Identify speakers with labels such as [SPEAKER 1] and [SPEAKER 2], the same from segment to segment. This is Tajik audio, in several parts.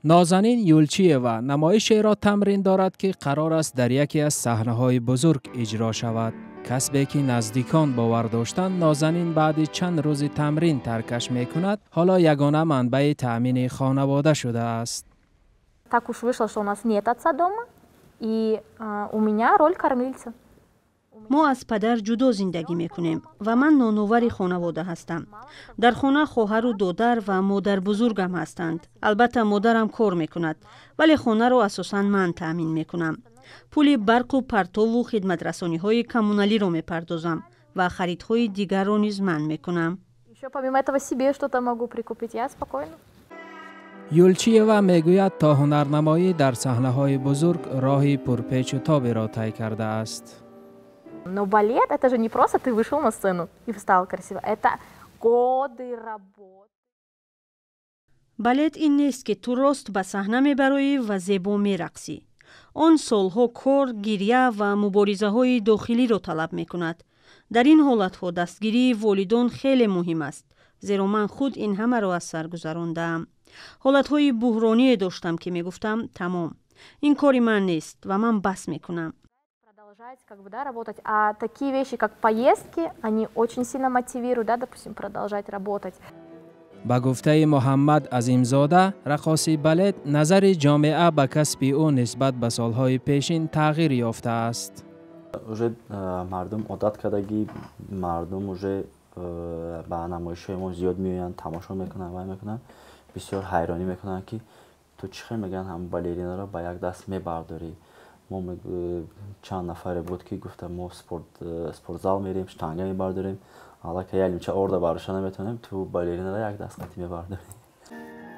[SPEAKER 1] Нозанин Юлчиева намоишеро тамрин дорад, ки қарор аст дар яке аз саҳнаҳои бузург иҷро шавад. Касбе ки наздикон бовар доштанд, Нозанин баъди чанд рӯзи тамрин таркаш мекунад, ҳоло ягона манбаи таъмини хонавода шудааст.
[SPEAKER 2] Так уж вышло, что у нас нет отца дома, и у меня роль кормильца.
[SPEAKER 3] Мо аз падар ҷудо зиндагӣ мекунем ва ман ноновари хонавода ҳастам. Дар хона хоҳару додар ва модарбузургам ҳастанд. Албатта, модарам кор мекунад, вале хонаро асосан ман таъмин мекунам. Пули барқу партову хидматрасониҳои коммуналиро мепардозам ва харидҳои дигарро низ ман мекунам.
[SPEAKER 2] Ещё помимо этого себе что-то могу прикупить, я спокойно.
[SPEAKER 1] Юлчиева мегӯяд, то ҳунарнамоӣ дар саҳнаҳои бузург роҳи пурпечу тоберо тай кардааст.
[SPEAKER 2] Но балет — это же не просто ты вышел на сцену и встал красиво. Это годы работы.
[SPEAKER 3] Балет ин нест, ки ту рост ба саҳна мебароӣ ва зебо мерақсӣ. Он солҳо кор, гиря ва муборизаҳои дохилиро талаб мекунад. Дар ин ҳолатҳо дастгирии волидон хеле муҳим аст, зеро ман худ ин ҳамаро аз сар гузарондаам. Ҳолатҳои буҳроние доштам, ки мегуфтам: «Тамом, ин кори ман нест ва ман бас мекунам».
[SPEAKER 2] Продолжать, как бы, да, работать. А такие вещи, как поездки, они очень сильно мотивируют, да, допустим, продолжать работать.
[SPEAKER 1] Ба гуфтаи Муҳаммад Азимзода, раққоси балет, назари ҷомеа ба касби ӯ нисбат ба солҳои пешин тағйир ёфтааст.
[SPEAKER 4] Уже мардум одат кардагӣ, мардум уже ба намоишҳои мо зиёд меоянд, тамошо мекунанд, вай мекунанд, бисёр ҳайронӣ мекунанд, ки ту чӣ хел, мегӯянд, ҳам балеринаро ба як даст мебардорӣ. Мо чанд нафаре буд, ки гуфта: «Мо спортзал мерем, штанга мебардорем, аллакай як лимча орда бардошта наметавонем, ту балеринаро як даст қатӣ мебардорӣ».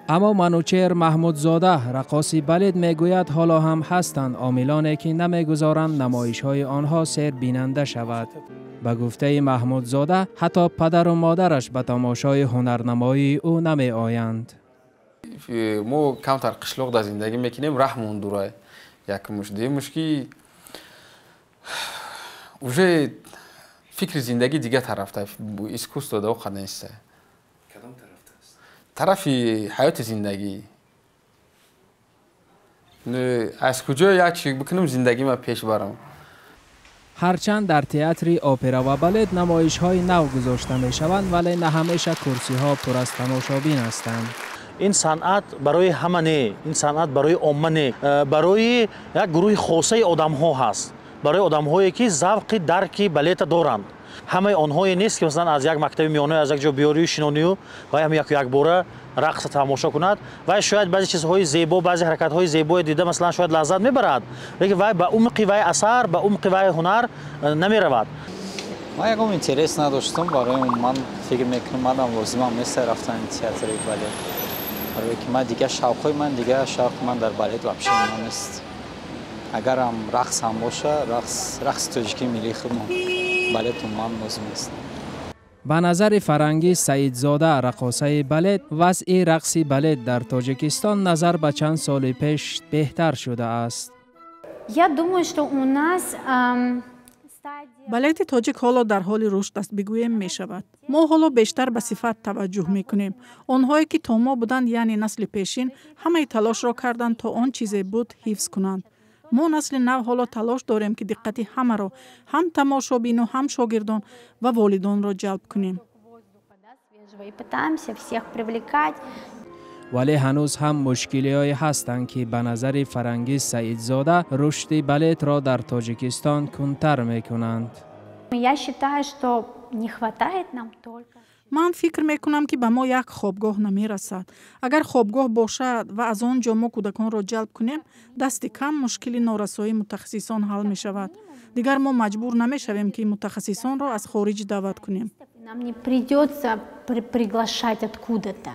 [SPEAKER 1] Аммо Манучеҳр Маҳмудзода, раққоси балет, мегӯяд, ҳоло ҳам ҳастанд омилоне, ки намегузоранд намоишҳои онҳо сербинанда шавад. Ба гуфтаи Маҳмудзода, ҳатто падару модараш ба тамошои ҳунарнамоии ӯ намеоянд.
[SPEAKER 5] Мо камтар қишлоқ дар зиндагӣ мекунем, раҳмон дурай, якмуш. Дуюмуш, ки уже фикри зиндагӣ дигар тарафта, искусство да оқад неста, тарафи ҳаёти зиндагӣ. Аз куҷо як чи бикунам, зиндагима пеш барам.
[SPEAKER 1] Ҳарчанд дар театри опера ва балет намоишҳои нав гузошта мешаванд, вале на ҳамеша курсиҳо пур аз тамошобин ҳастанд.
[SPEAKER 6] Ин санъат барои ҳама не, ин санъат барои омма не, барои як гурӯҳи хосаи одамҳо ҳаст, барои одамҳое, ки завқи дарки балета доранд. Ҳамаи онҳое нест, ки масалан аз як мактаби миёна, аз як ҷо биёрию шинонию вай ҳам яку якбора рақса тамошо кунад. Вай шояд баъзе чизҳои зебо, баъзе ҳаракатҳои зебое дида, масалан, шояд лаззат мебарад, лекин вай ба умқи вай асар, ба умқи вай ҳунар намеравад.
[SPEAKER 7] Ман ягон интерес надоштам барои ман. Фикр мекунам, манам лозимам нест рафтани театри балет, барое ки ман дигар шавқҳои ман дигар, шавқи ман дар балет вообще нест. Агарам рақс ҳам боша, рақс, рақси тоҷикии миллии худмон, балет умуман лозим нест.
[SPEAKER 1] Ба назари Фарангиз Саидзода, раққосаи балет, вазъи рақси балет дар Тоҷикистон назар ба чанд соли пеш беҳтар шудааст.
[SPEAKER 8] Я думаю, что у нас
[SPEAKER 9] Балети тоҷик ҳоло дар ҳоли рушд аст, бигӯем, мешавад. Мо ҳоло бештар ба сифат таваҷҷӯҳ мекунем. Онҳое, ки то мо буданд, яъне насли пешин, ҳамаи талошро карданд, то он чизе буд, ҳифз кунанд. Мо, насли нав, ҳоло талош дорем, ки диққати ҳамаро, ҳам тамошобину, ҳам шогирдон ва волидонро ҷалб кунем.
[SPEAKER 8] И пытаемся всех привлекать.
[SPEAKER 1] Вале ҳанӯз ҳам мушкилиҳое ҳастанд, ки ба назари Фарангиз Саидзода рушди балетро дар Тоҷикистон кундтар мекунанд.
[SPEAKER 8] Я считаю, что не хватает нам только
[SPEAKER 9] Ман фикр мекунам, ки ба мо як хобгоҳ намерасад. Агар хобгоҳ бошад ва аз он ҷо мо кӯдаконро ҷалб кунем, дасти кам мушкили норасоии мутахассисон ҳал мешавад. Дигар мо маҷбур намешавем, ки мутахассисонро аз хориҷ даъват кунем.
[SPEAKER 8] Нам не придется приглашать откуда-то.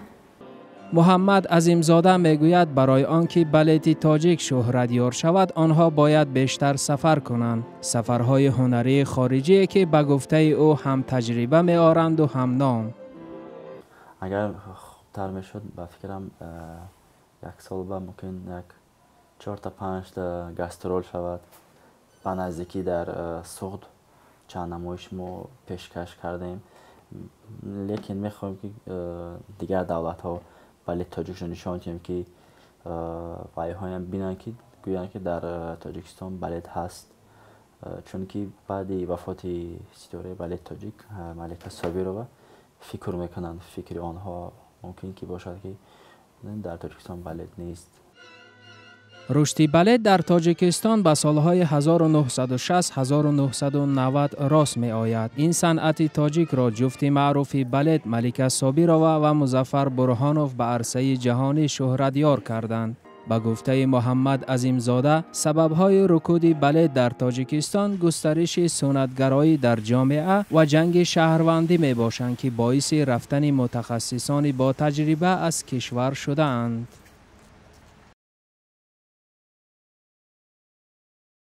[SPEAKER 1] Муҳаммад Азимзода мегӯяд, барои он ки балети тоҷик шӯҳратёр шавад, онҳо бояд бештар сафар кунанд, сафарҳои ҳунарии хориҷие, ки ба гуфтаи ӯ ҳам таҷриба меоранду ҳам ном.
[SPEAKER 4] Агар хубтар мешуд, ба фикрам, як сол ба мумкин як чорта, панҷта гастрол шавад. Ба наздикӣ дар Суғд чанд намоиш мо пешкаш кардем, лекин мехоҳем, ки дигар давлатҳо балет тоҷикро нишон диҳем, ки Вайҳоям бинанд, ки гӯянд, ки дар Тоҷикистон балет ҳаст, чунки баъди вафоти ситораи балет тоҷик Малика Собирова фикр мекунанд, фикри онҳо мумкин ки бошад, ки дар Тоҷикистон балет нест.
[SPEAKER 1] Рушди балет дар Тоҷикистон ба солҳои 1960-1990 рост меояд. Ин санъати тоҷикро ҷуфти маъруфи балет Малика Собирова ва Музаффар Бурҳонов ба арсаи ҷаҳонӣ шӯҳратёр карданд. Ба гуфтаи Муҳаммад Азимзода, сабабҳои рукуди балет дар Тоҷикистон густариши суннатгароӣ дар ҷомеа ва ҷанги шаҳрвандӣ мебошанд, ки боиси рафтани мутахассисони ботаҷриба аз кишвар шудаанд.